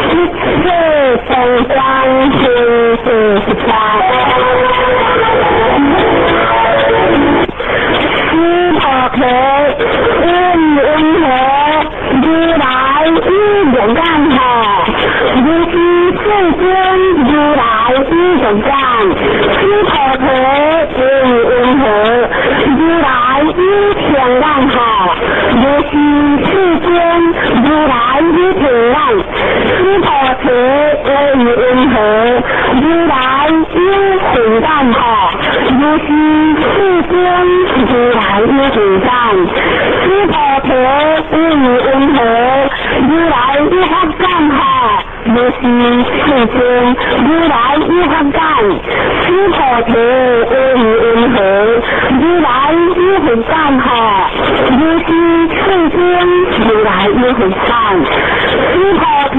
一切风光分第十八。须菩提，云云何如来有六眼吼？如是世尊，如来有六眼。须菩提，云云何如来有天眼吼？如是世尊，如来有天眼。须菩提，云云何如来有慧眼吼？如是世尊，如来有慧眼。须菩提，云云何如来有法眼吼？如是世尊，如来有法眼。须菩提，云云何如来有佛眼吼？如是世尊，如来有佛眼。须菩提，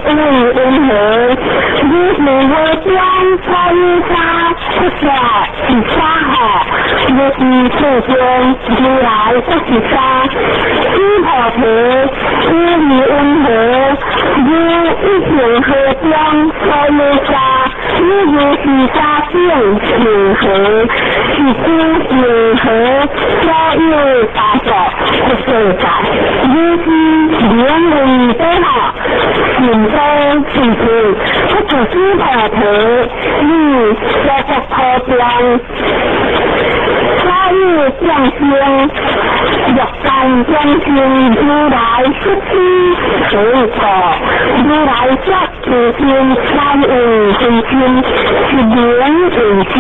云云何如是无边所有沙，不说是沙吼？如是世尊，如来不是沙。须菩提，云云何如一行何中所有沙，如如是沙性成何？是故成何所有沙所不世界？如是名为多哈，善多善智，不做须菩提，你所作何中？所有众生，欲界众生如来出世何故？如来则自心三有非心，是名为心。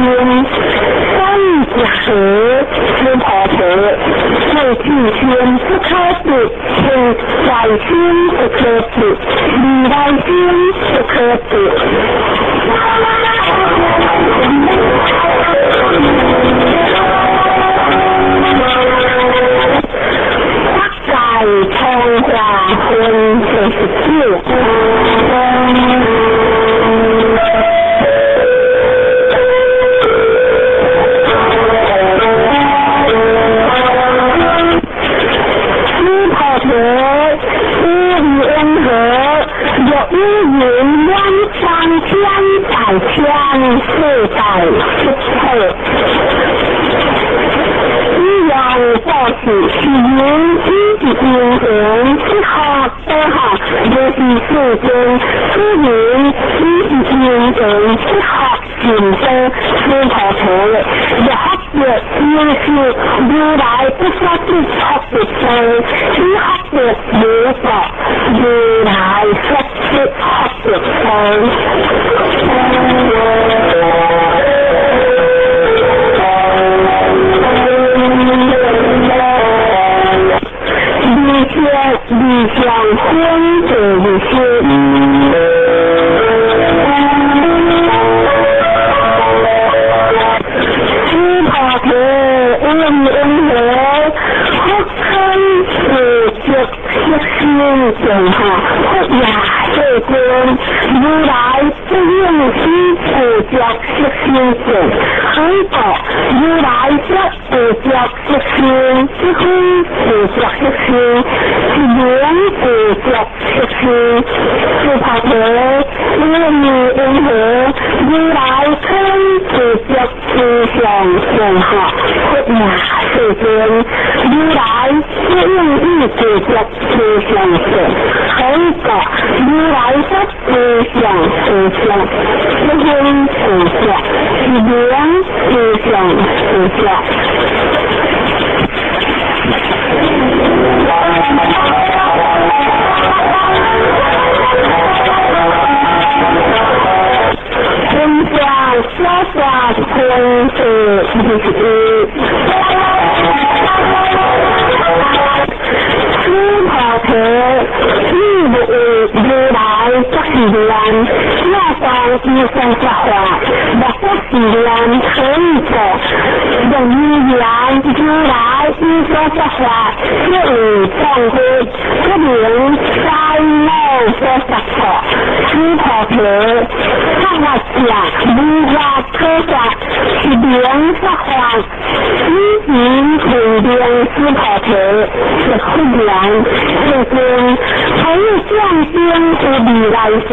三者何？须菩提，是自心不可得，是外心不可得，未来心不可得。在通化分49。须菩提，云云何若有人两三千大千世界出世？以样布施是因，以是因缘，不可得哈。如是世尊，此人以是因缘，不可尽得。须菩提，若得因是如来不说之福德道，此福德无过，如来说之福德道。理想分第20。须菩提，云云何佛堪自觉色心净哈，佛也世尊，如来不应须自觉色心净，何故？如来则自觉色心，是非自觉色心，是名自觉色心。须菩提，云云何如来堪自觉自相净哈，佛也世尊，如来不应以自觉自相净，何故？如来则自相自相，是非自觉，是名自相自觉。分享小小分第21。须菩提，你无为如来则是念，若当依相说法，若不是念，何以故？若语言如来依相说法，即为众会，不能三昧所说错。须菩提，说法者无法可说，是名说法，以前肯定湿婆提是佛言，世尊，何以众生于未来世，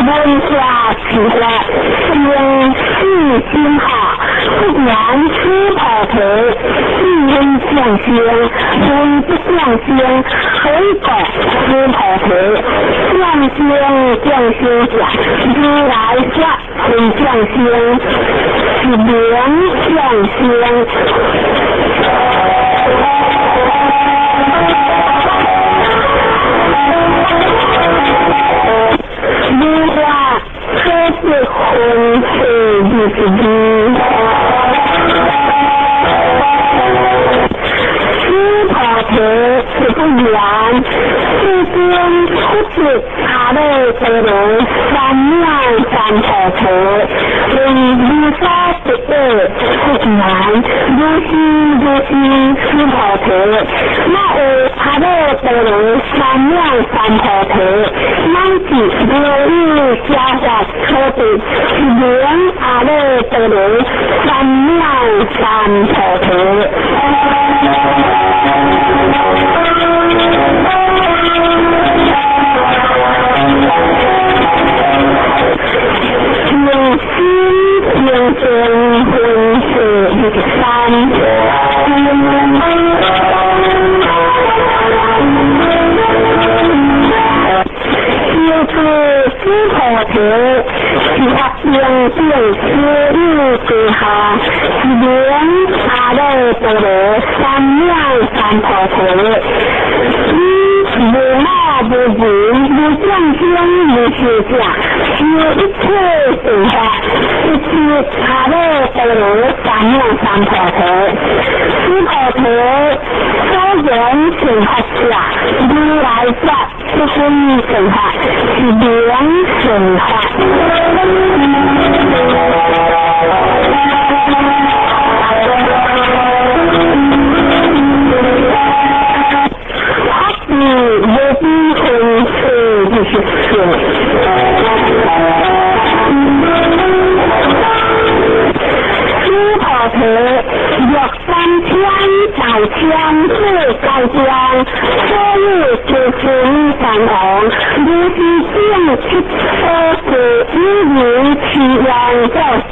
闻法持法，生死心哈？佛言湿婆提，是非众生，非不众生，何以故？湿婆提，众生众生者，如来说非众生，是名众生。如法所得分数22。湿婆提是不言，世尊佛得阿耨多罗三藐三菩提，为无所得者，佛言：如是如是，湿婆提，那有阿耨多罗三藐三菩提，乃至无有邪法可得，是名阿耨多罗三藐三菩提。用心用精分数23。修持湿婆提，是法经典所有之下，是名阿耨多罗三藐三菩提。无我无人无众生无寿者，修一切善法，一切阿耨多罗三藐三菩提。湿婆提所言善法者，如来说不非善法，是名善法。无比分数24。湿婆提，若三千大千世界中，所有诸尊梵王，如是正七所作有名其愿造事，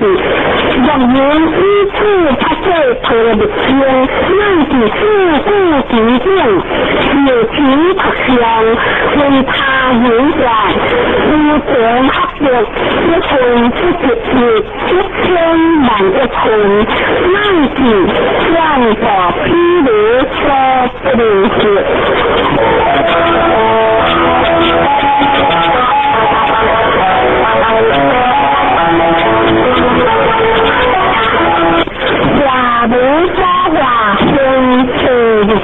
若言以此发作陀罗密经，乃至四故其境，有情佛相，为他人转，无常合作，一分不得一千万亿分，乃至万大毗罗所不能说。话无所话，分数22。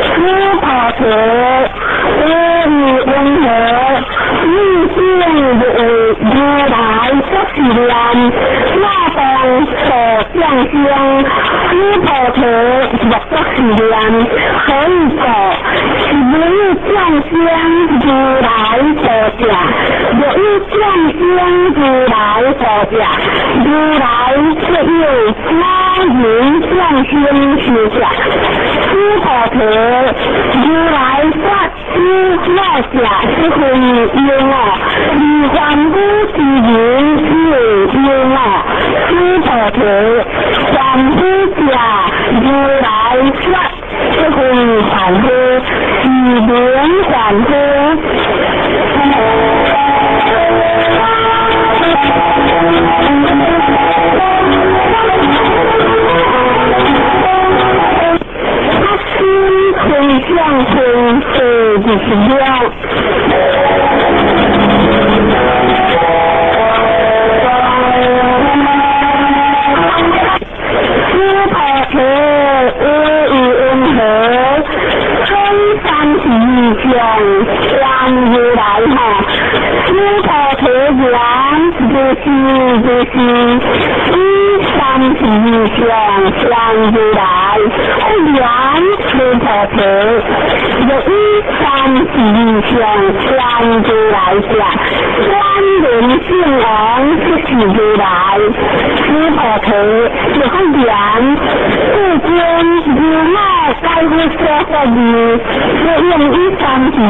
湿婆提，阿弥温和，欲见无如来作是念，那当所众生，湿婆提若作是念，何以故？是无有众生如来所者，若有众生如来所者，如来却有那云众生修者。湿婆提，如来说诸我者是非有我，如凡夫之人是有我。湿婆提，凡夫者如来说是非凡夫，是名凡夫。心分相分数26。湿婆提，阿育温和，称三十相，观如来哈。湿婆提言，如是如是，以三十相观如来，佛言湿婆提，若以三十上觀如來者，轉輪聖王即是如來，須菩提，欲閣言，世尊，如我解佛所說義，欲用以三十二